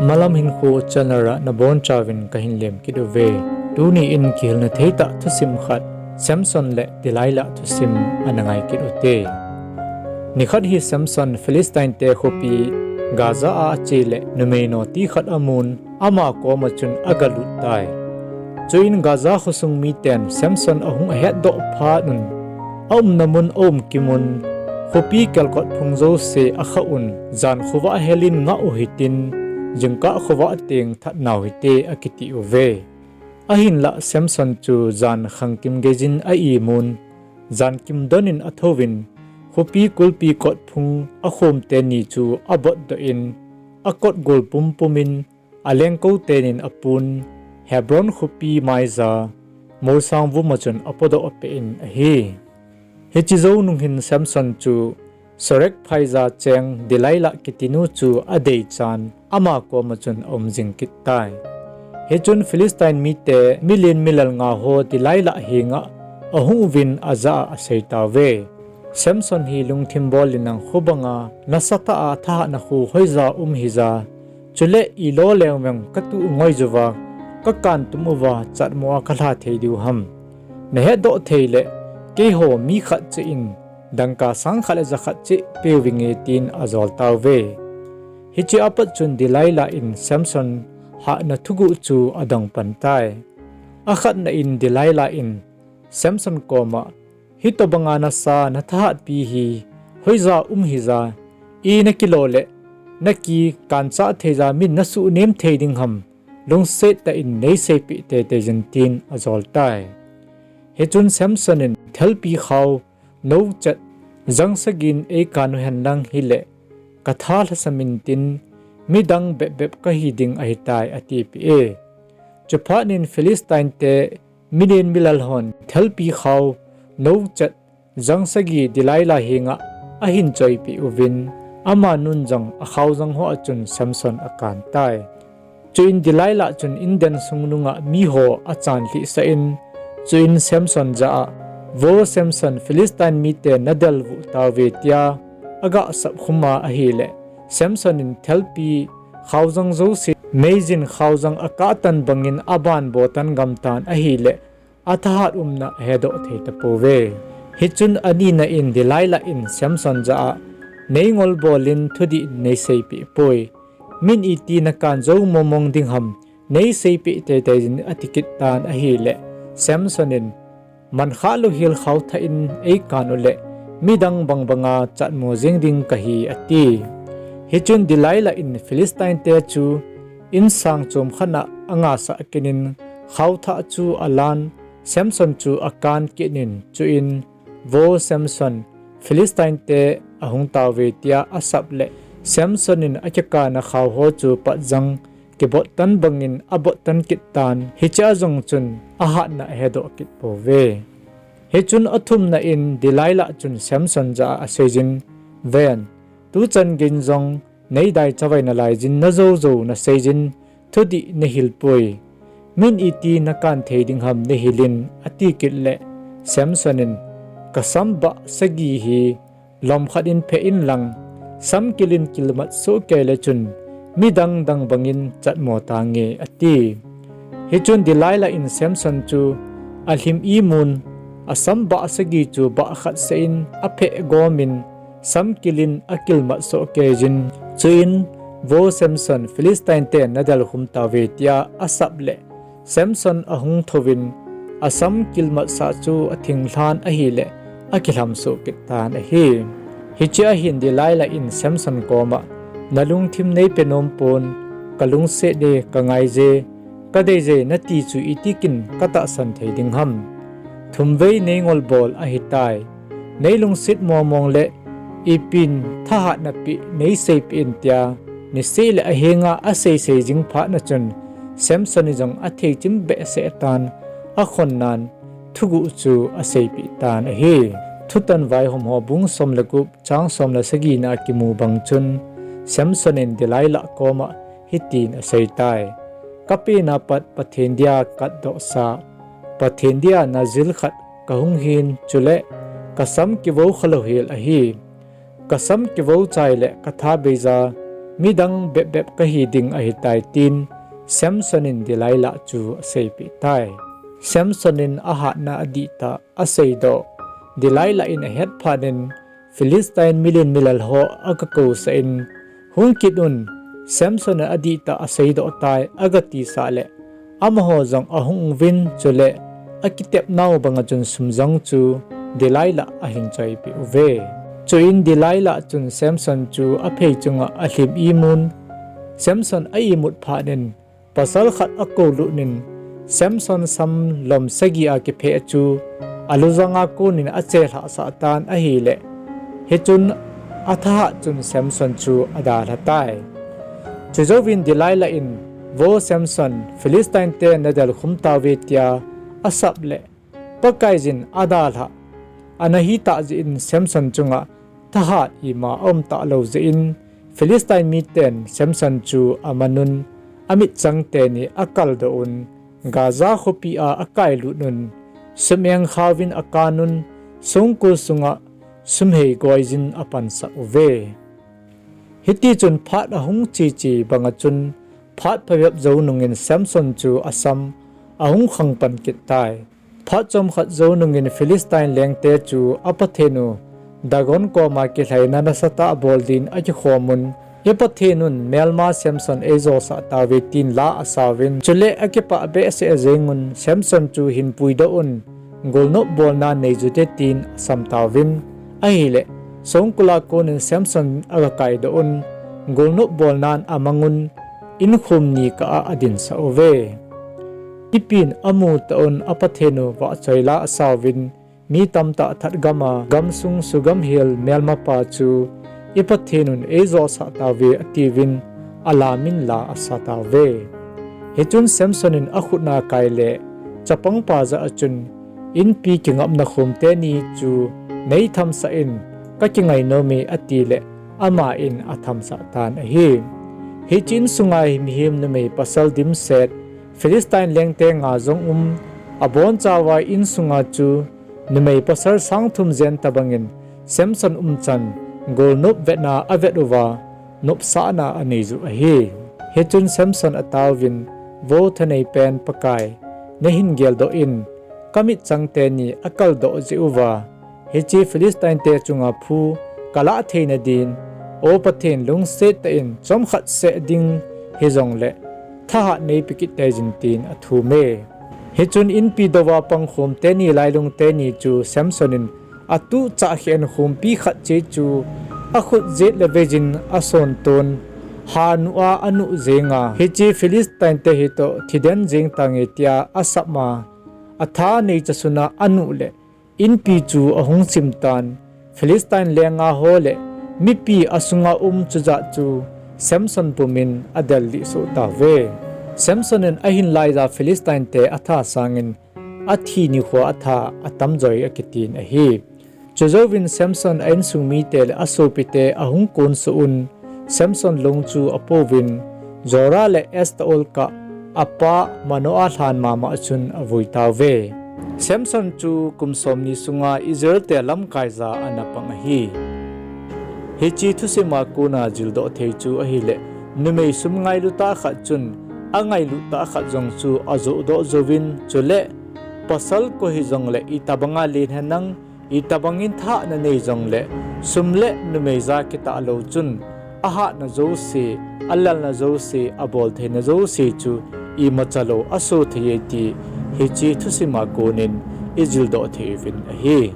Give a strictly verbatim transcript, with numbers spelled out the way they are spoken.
Malam Hinkho channel a nabonchauvin kahin lem kit uve. Tuni in kihilna thei tah thusim khat, Samson le Delilah thusim ana ngai kit ute. Nikhat hi Samson Philistine te khopi Gaza a ache le numei noti khat amun, ama koma chun agalut tai. Chuin Gaza khosung miten Samson ahung ahetdoh phat un, aumna mun aum kimun, khopi kelkot phung jouse akhah un, jan khovah helin ngah u hitin, jingkah khovah teng thatnau hite akiti uve. Ahinlah Samson chu jan khangkim geijin a-imun, jankim donin athouvin, khopi kulpi kot phung akhom teni chu abotdoh in, akot gol pumpumin, alengkou tenin apun, Hebron khopi maija, molsang vuma chun apodoh peh in ahi. Hiche jou nung hin Samson chu Sorek phaija cheng Delilah kitinu chu adeichan, ama koma chun aum jing kit tai. Hichun Philistine mite milen milal nga ho Delilah henga ahung uvin ajah a asei tauve. Samson hi lungthim bol in nang, khobanga nasatah a thahatna khu hoija um hija, chule ilo lengveng katuh ngoi jouva, kakan tum uva chatmo a kalha thei diu ham? Nahetdoh thei le, keiho mi khat cheh in dangka sang khat le ja khat cheh peuvinge, tin ajol tauve. Hiche apat chun Delilah in Samson hatna thuguh chu adong pan tai. Akhatna in Delilah in Samson koma, hitobanga nasa nathahatpi hi hoija um hija, i nakilo le naki kanchah theija min nasuhnem thei ding ham, lungset tah in neiseipeh teitei jin, tin ajol tai. Hichun Samson in, thelpi khao nouchat jang sagin eikan u henlang hile, katha lhasam intin, midang bepbep kahi ding ahitai, atipeh e. Chuphatnin Philistine te milen milal hon thelpi khao nouchat jang sagi Delilah henga ahin choipeh uvin, amanun jong akhao jang hoa chun Samson akan tai. Chuin Delilah chun inden sung nunga miho achan lhihsah in, chuin Samson jah a, Vo Samson, Philistine mite nadel vuh tauve, tia agah sapkhum a ahile, Samson in thelpi khao jang jouse meijin khao jang akah tan bangin aban botan gamtan ahile, athahat umna ahedoh thei tapouve. Hichun anina in Delilah in Samson jah a, neingol bol in thudih neiseipeh poi. Min iti nakan jou momong ding ham, neiseipeh teitei jin, atikit tan ahile, Samson in, mankhah lou hel khao thah in eikan ule, midang bangbanga chatmo jeng ding kahi, ati. Hichun Delilah in Philistine te chu insang chom khat a angasah kit in, khao thah chu alan, Samson chu akan kit in, chuin, Vo Samson, Philistine te ahung tauve, tia asap le, Samson in akikana khao ho chu patjang kibottan bangin abottan kit tan, hichea jong chun ahatna ahedoh kit pouve. Hichun athumna in Delilah chun Samson jah a aseijin, Ven, tuchan geiyin jong neidai chavai nalaijin, najou jou naseijin, thudih nahil poi. Min iti nakan thei ding ham nahil in, ati kit le, Samson in, kasam bah sagi hi lom khat in pheh inlang, samkil in kilmat soh kei le chun, midang dang bangin chatmo tange, ati. Hichun Delilah in Samson chu alhim imun, asam bah sagi chu bah khat seh in apheh gomin, samkil in akilmat soh keijin, chuin, Vo Samson, Philistine ten nadel khum tauve, tia asap le, Samson ahung thouvin, asam kilmatsah chu athinglhan ahile, akilham soh kit tan ahi. Hichea hin Delilah in Samson koma, nalungthim neipe nom pon, kalungset e, kangai je, kadei je nati chu itikin katahsan thei ding ham? Thumvei neingol bol ahitai. Neilungset momong le, ipin thahatna peh neiseipeh in, tia niseh le ahenga aseisei jing phatna chun, Samson in jong atheichim behseh tan, akhonnan thuguh chu aseipeh tan ahi. Thutan Vaihomho bung som le gup chang som le sagina a kimu bang chun, Samson in Delilah koma hitin aseitai. Kapena pat Pathen dia katdohsa, Pathen dia Nazir khat kahung hin, chule kasam kivou khalou hel ahi. Kasam kivou chai le katha beija, midang bep bep kahi ding ahitai, tin Samson in Delilah chu aseipeh tai. Samson in ahatna adihtah aseidoh, Delilah in ahet phat in, Philistine milen milal ho aga kousah in, hung kit un, Samson in adihtah aseidoh tai, aga tisah leh, amaho jong ahung uvin, chule akitepnau banga chun sum jong chu Delilah ahin choipeh uve. Chuin Delilah chun Samson chu aphei chunga alhim imun, Samson a imut phat in, pasal khat akou lut in, Samson sam lom sagi a kipheh chu alujanga kon in achelhah sah tan ahileh, hichun athahat chun Samson chu adalha tai. Chujouvin Delilah in, Vo Samson, Philistine te nadel khum tauve, tia asap leh, Pakaiyin adalhah ana hitah jeh in Samson chunga thahat ima aum talou jeh in, Philistine miten Samson chu amanun, amitchang teni akaldoh un, Gaza khopi a akailut un, sum engkhauvin akanun, songkul sunga sum heigoiyin apansah uve. Hitichun phat ahung cheche banga chun, phat phabep jou nungin Samson chu asam ahung khangpan kit tai. Phat chomkhat jou nungin Philistine lengte chu apathen u Dagon koma kilhaina nasatah bol din akikhomun, I Pathen un melma Samson eijosah tauve, tin la asauvin, chule akipah behseh jengun, Samson chu hin puidoh un, golnop bolna neijute, tin asam tauvin. Ahileh, songkula konin Samson aga kaidoh un, golnop bolnan amangun, inkhom ni kah a adinsah uve. Mipin amu tah un, a Pathen u vahchoi la asauvin, mi tamtah that gama gamsung sugamhel melmapa chu, I Pathen un eijosah tauve, atiuvin, alamin la asa tauve. Hichun Samson in akhut na akaile, chapangpa jah a chun, Inpi kingapna khom teni chu neithamsah in, kakingai nome, atileh, aman athamsah tan ahi. Hiche insunga mihem numei pasal dimset, Philistine lengte nga jong um, abonchauva insunga chu numei pasal sang thum jen tobangin Samson umchan golnop vetna avet uva, nopsahna aneiyu ahi. Hichun Samson ataovin, Vo thaneipen Pakai, neihin geldoh in, kamitchang teni akaldoh jeh uva, hiche Philistine te chunga phu kalah theina din, O Pathen, lungset tah in chomkhat seh ding hijongleh, thahat neipe kit teiyin, tin athume. Hichun inpi douva pangkhom teni lailung teni chu Samson in atuhchah kheh in khompi khat cheh chu akhut jet le veiyin asonton, hanu a anuh jenga, Hiche Philistine te hitoh thiden jeng tange, tia asapma, atha neicha suna anuh leh, inpi chu ahung chimtan, Philistine lenga ho leh mipi asunga um chujat chu Samson pumin adellih soh tauve. Samson in ahin laija Philistine te atha sangin, athi nikhoa atha atamjoi akitin ahi. Chujouvin Samson a insung mite le asopite ahung konsuh un, Samson long chu apouvin, Zorah le Estaol kah apa Manoah lhan mama chun avui tauve. Samson chu kum somni sunga Israel te lamkaija ana pang ahi. Hiche thusima kona jildoh thei chu ahileh, numei sum ngailu tah khat chun, angailut tah khat jong chu ajohdoh jouvin, chule, pasal koi hijongleh itobanga len henlang, itobangin thahatna nei jongleh, sum le numei ja kitah lou chun, ahatna jouse, alelna jouse, aboltheina jouse chu imacha lou aso thei e ti, hiche thusima konin ijildoh thei uvin ahi.